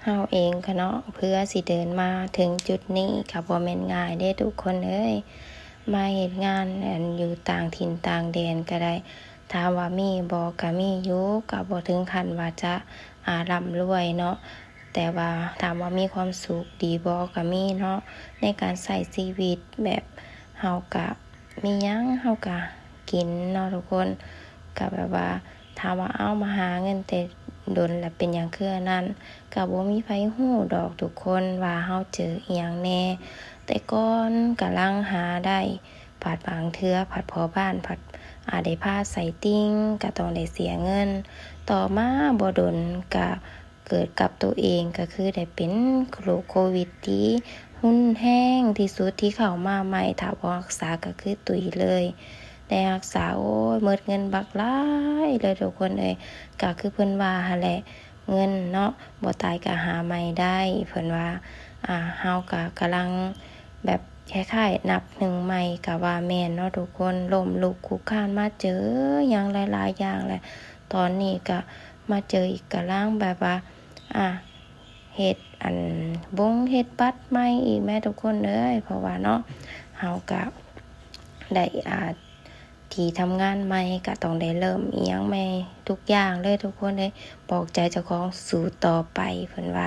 ເຮົາເອງກະເນາະ ເພື່ອຊິເດີນມາເຖິງຈຸດນີ້ກະບໍ່ແມ່ນງ່າຍເດ້ທຸກຄົນເອີຍ. ມາເຮັດງານອັນຢູ່ຕ່າງຖິ່ນຕ່າງແດນກະໄດ້ ຖາມວ່າມີບໍ່ ກະມີຢູ່ ກະບໍ່ເຖິງຂັ້ນວ່າຈະ ອາ ລ່ຳລວຍເນາະ ແຕ່ວ່າຖາມວ່າມີຄວາມສຸກດີບໍ່ ກະມີເນາະ ໃນການໃຊ້ຊີວິດ ແບບເຮົາກະມີຫຍັງເຮົາກະກິນເນາະທຸກຄົນ. ກະແບບວ່າ ຖາມວ່າ ເອົ້າ ມາຫາເງິນແຕ່ດົນລະເປັນຫຍັງຄືອັນນັ້ນ ກະບໍ່ມີໃຜຮູ້ດອກທຸກຄົນວ່າເຮົາເຈີອີ່ຫຍັງແດ່. ແຕ່ກ່ອນກຳລັງຫາໄດ້ ພັດບາງເທື່ອພັດພໍ່ບ້ານພັດ ອາ ໄດ້ພາໃສ່ຕິ່ງ ກະຕ້ອງໄດ້ເສຍເງິນ. ຕໍ່ມາບໍ່ດົນກະເກີດກັບໂຕເອງ ກະຄືໄດ້ເປັນໂລກໂຄວິດທີ່ຮຸນແຮງທີ່ສຸດທີ່ເຂົ້າມາໃໝ່ ຖ້າບໍ່ຮັກສາກະຄືຕຸຍເລີຍ. ໄດ້ຮັກສາ ໂອ້ຍ ໝົດເງິນບັກຫຼາຍເລີຍທຸກຄົນເອີຍ. ກະຄືເພິ່ນວ່າຫັ້ນແຫຼະ ເງິນເນາະ ບໍ່ຕາຍກະຫາໃໝ່ໄດ້ ເພິ່ນວ່າ. ອາ ເຮົາກະກຳລັງແບບຄ້າຍໆນັບໜຶ່ງໃໝ່ກະວ່າແມ່ນເນາະທຸກຄົນ ລົ້ມລຸກຄຸກຄານມາເຈີຫຍັງຫຼາຍໆຢ່າງແຫຼະ. ຕອນນີ້ກະມາເຈີອີກ ກຳລັງແບບວ່າ ອາ ເຮັດອັນບົງເຮັດບັດໃໝ່ອີກແມ້ທຸກຄົນເອີຍ ເພາະວ່າເນາະ ເຮົາກະໄດ້ ອາ ທີ່ທຳງານໃໝ່ ກະຕ້ອງໄດ້ເລີ່ມອີ່ຫຍັງໃໝ່ທຸກຢ່າງເລີຍທຸກຄົນເອີຍ. ບອກໃຈເຈົ້າຂອງສູ້ຕໍ່ໄປ ເພິ່ນວ່າ.